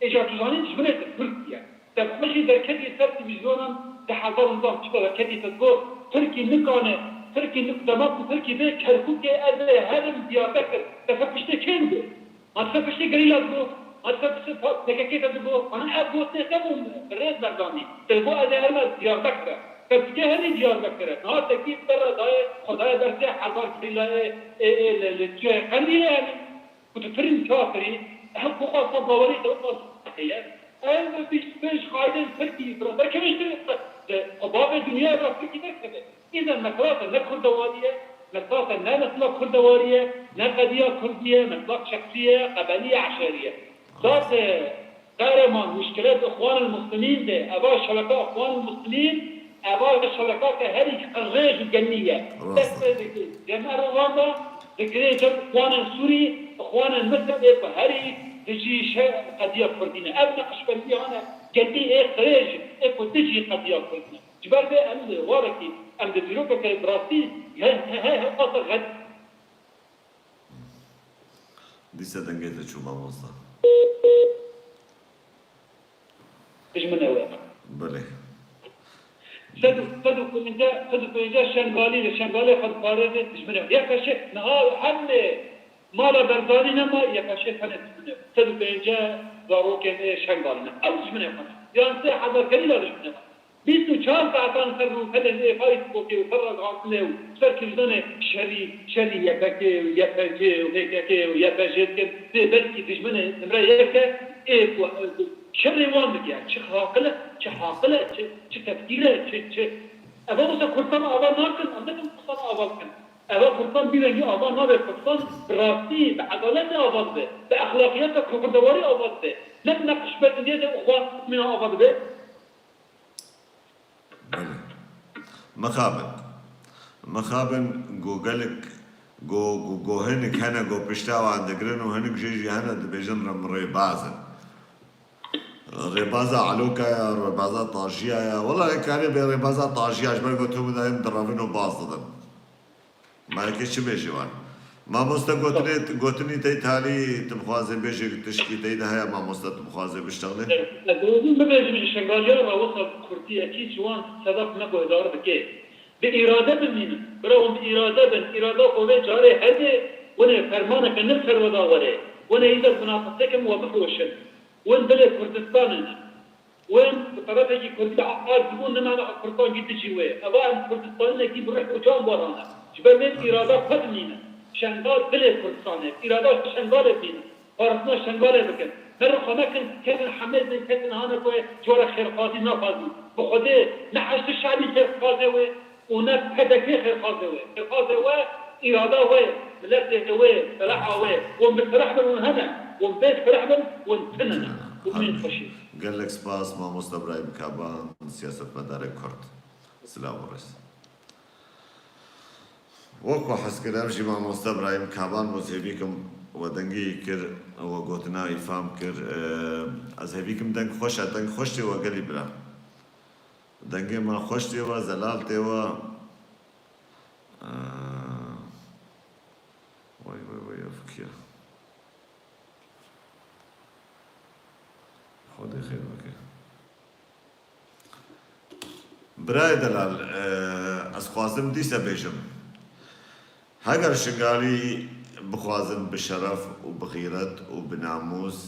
Êca tu zanî dijminê te Tirkî ye. Te xwe jî derketî ser televîzyonan di hezar û nizam çi derketî te got, Tirkî nikane, Tirkî nik-, dema ku Tirkî bê Kerkûkê ez ê herim Diyarbekir. Te ser piştê kê dibe? Ma te ser piştê gerîla dibo? Ma te ser piştê pa-, P K K te dibo? Ana ev gotê te bû bi rêz berdanî. Te got ez ê herim ez Diyarbekir e. Te dikê herî Diyarbekir e. Niha te kî te re dayê, xwe dayê ber sê hezar gerîlayê ê, ê, li, li, li Qendîlê herî. Ku tu firîn kafirî, ev ku xwe xwe bawerî te xwe heye. Ev bîst pênc xaydên Tirkî, bira, derkevin ji te, xwe bavê dinyayê bira Tirkî derkeve. Îzen mesela te ne kurdewarî ye, mesela te ne mesela kurdewarî ye, ne qediya kurdî ye, mesela çekçî ye, qebelî ye, eşerî ye. Zat, e, Qehreman, muşkilet Îxwanul Muslimîn de, eva şebeka Îxwanul Muslimîn, eva şebeka ke herî rêj û genî ye. Rast e. Dest pê dike. Cem Erdogan da digirê cem Îxwanên Sûrî, Îxwanên Misir ê ku herî dijî şer qediya Kurdî ne. Ev neqşbendî hane genî ê qirêj ê ku dijî qediya Kurdî ne. Ji ber vê em li warekî, em di dîrokeke bi rastî he, he, he, he, qasa xet- Dîsa dengê te çû mamosta. Dijmin ew e. Belê. Sed û, sed û pêncî, sed û pêncî Şengalî li Şengalê xwe diparêze dijmin ew. YPŞ niha hemê mala Barzanî nema, YPŞ tenê dijmin ew. Sed û pêncî zarokên ê Şengalî ne. Ew dijminê xwe ne. Yan sê hezar gerîla dijminê xwe ne. Bîst û çar saetan ser rûpelên ê Facebookê û ser rexantinê û ser kiridanê şerî, şerî YPKê û YPCê û PKKê û YPJê dikin, dê belkî dijminê nimre yek e, ê ku, e, şerê wan dike. Çi haqil e, çi haqil e, çi, çi tefkîr e, çi, çi. Eva wisa Kurdistan ava nakin, em dikin Kurdistan ava bikin. Eva Kurdistan bî rengî ava nabe, Kurdistan bi rastî, bi edaletê ava dibe, bi exlaqiyeta kurdewarî ava dibe. Ne bi neqşbendiyetê û xwestimîna ava dibe. Belê. Mixabin. Mixabin ku gelek ku, ku, ku hinek hene ku pişta wan digirin û hinek jê jî hene dibêjin re min rêbaz in. Rêbaza Eloka ya, rêbaza Tajiya ya. Wela hê karê bê rêbaza Tajiya ji ber ku tu bidayên direvin û baz didin. Ma yekê çi bêjî wan? Mamoste gotinê, gotinî tey talî tu bixwazê bêjê, tişkî tey de heye mamoste tu bixwazê biştexlê? Ez dixwazim bibêjim ji Şengaliya re wisa bi kurdiyekî ji wan sedef me guhdar dike. Bi îrade bimînin. Bira hûn bi îrade bin. Îrada xwe vê carê hebe, hûn ê fermaneke nir ser we da were. Win êzer munafiqê kim we bipoşin. Win dilê Kurdistanê ne. Win bi terefekî Kurdî ard dibûn, nimane Kurdan gî dijî wê. Eva em Kurdistanînekî bi ruh û can warane. Ji ber vê îrada xwe dinîne. Şengal dilê Kurdistanê. Îrada Şengalê bîne. Parastina Şengalê bikin. Herin xwe nekin, ketin hemêz bin, ketin hane ku ji we re xêrxwazî naxwazin. Bi Xwedê ne Heşdî Şebî xêrxwazê wê û ne P D K xêrxwazê wê. Xêrxwazê we, îrada we, miletê wê, feraha we. Hûn bi ferah bin, hûn hene. Hûn bê ferah bin, hûn tune ne. Hûn bên xweşî. Gelek spas, mamoste Birahîm Kaban, siyasetmedarê Kurd. Silav û rêz. Wek ku hez kir, ev jî mamoste Birahîm Kaban bû, ez hêvî kim we dengê wî kir, we gotina wî fam kir. Eee, ez hêvî kim deng xweş e, deng xweş tê we gelî bira. Dengê me xweş tê we, zelal tê we. Eee, wey, wey, wey, ev kî ye? Xwedê xêr bike. Birayê delal, e, ez xwazim dîse bêjim. Heger Şingalî bixwazin bi şeref û bi xîret û bi namûs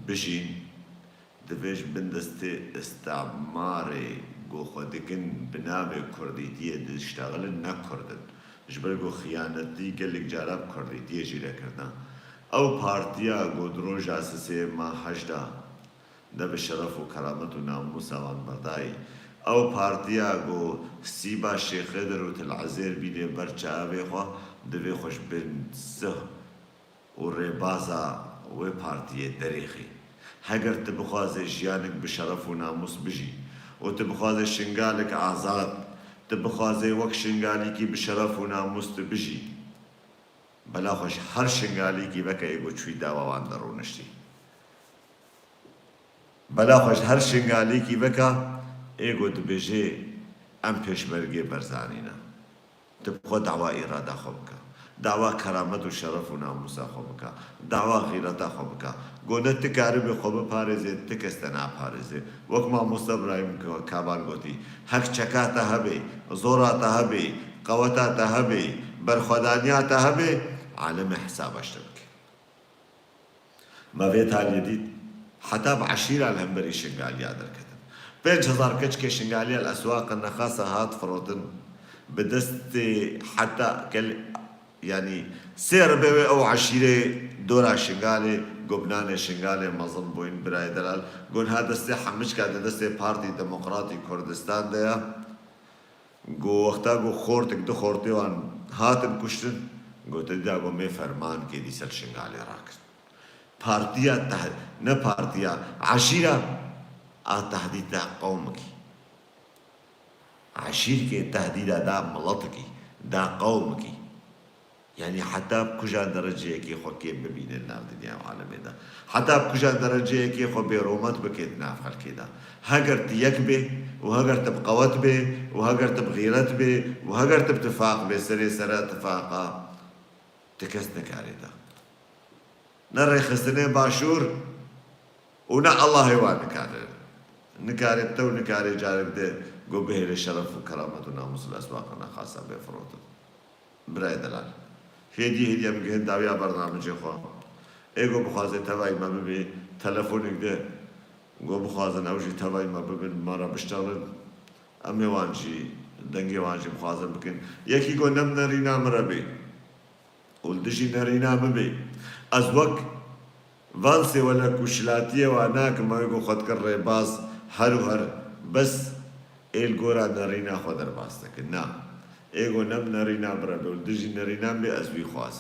bijîn, divê ji bin destê îstîmarê ku xwe dikin bi navê Kurdîtiyê diştexilin, ne Kurd in. Ji ber ku xiyanetî gelek cara bi Kurdîtiyê jî re kirine. Ew partiya ku di roja sisê ma heşt de de bi şeref û keramet û namûsa wan berdayî. Ew partiya ku Sîba Şêxêdir û Til Ezêr bînê ber çavê xwe, divê xwe ji bin sih û rêbaza wê partiyê derêxî. Heger tu bixwazê jiyanek bi şeref û namûs bijî û tu bixwazê Şingalek azad, tu bixwazê wek Şingalîkî bi şeref û namûs tu bijî, bela xwe ji her Şingalîkî veke ê ku çûyî dawa wan de rûniştî. Bela xwe ji her Şingalîkî veke ê ku dibêjê em Pêşmergê Barzanî ne. Tu bi xwe dawa îrada xwe bike. Dawa keramet û şeref û namûsa xwe bike. Dawa xîreta xwe bike. Ku ne tu karibê xwe biparêzê, tu kes te naparêze. Wek mamoste Birahîm Kaban gotî, hek çeka te hebe, zora te hebe, qeweta te hebe, berxwedaniya te hebe, alemê hesaba ji te bike. Me vê taliyê dît, heta bi eşîra li hemberî Şingaliya derketin. Pênc hezar keçikê Şingaliya li Eswaqê Nexasa hat firotin. Bi destê heta kel-, yanî sê ribê wê ew eşîrê dora Şingalê, gobnanê Şingalê mezin bûyîn, birayê delal. Gon ha destê hemicka di destê Partî Demokratî Kurdistan de ye. Got, wexta got xortik, du xortê wan hatin kuştin, got, te dîda got, mê fermankê dî ser Şingalê rakir. Partiya teh-, ne partiya, eşîra a tehdîda qewmikî. Eşîrkê tehdîda da miletikî, da qewmikî. Yanî heta bi kujan dereceyekê xwe kêm bibîne li nav dinya û alemê de. Heta bi kujan dereceyekê xwe bêromet bike di nav xelkê de. Heger tu yek bê û heger tu bi qewet bê û heger tu bi xîret bê û heger tu bi tifaq bê, serê sera tifaqa, tu kes nikarê te. Ne rêxistinê başûr û ne Allahê wan nikare. Nikarê te û nikarê carek de ku bihêle şeref û keramet û namûs li Eswaqê Nexasa bê firotin. Birayê delal. Hêdî hêdî em gihin dawiya bernamicê xwe. Ê ku bixwaze tevayî me bibê, telefonek de ku bixwazin ew jî tevayî me bibin, me re biştexilin. Em ê wan jî, dengê wan jî bixwazin bikin. Yekî ku ne bi nerîna min re bê û li dijî nerîna min bê. Ez wek van sê wele ku şilatiyê wan nakim, ew ê ku xwe dikin rêbaz her û her, bes ê li gora nerîna xwe derbas dikin. Na. Ê ku ne bi nerîna min re bê û li dijî nerîna min bê, ez wî xwaz.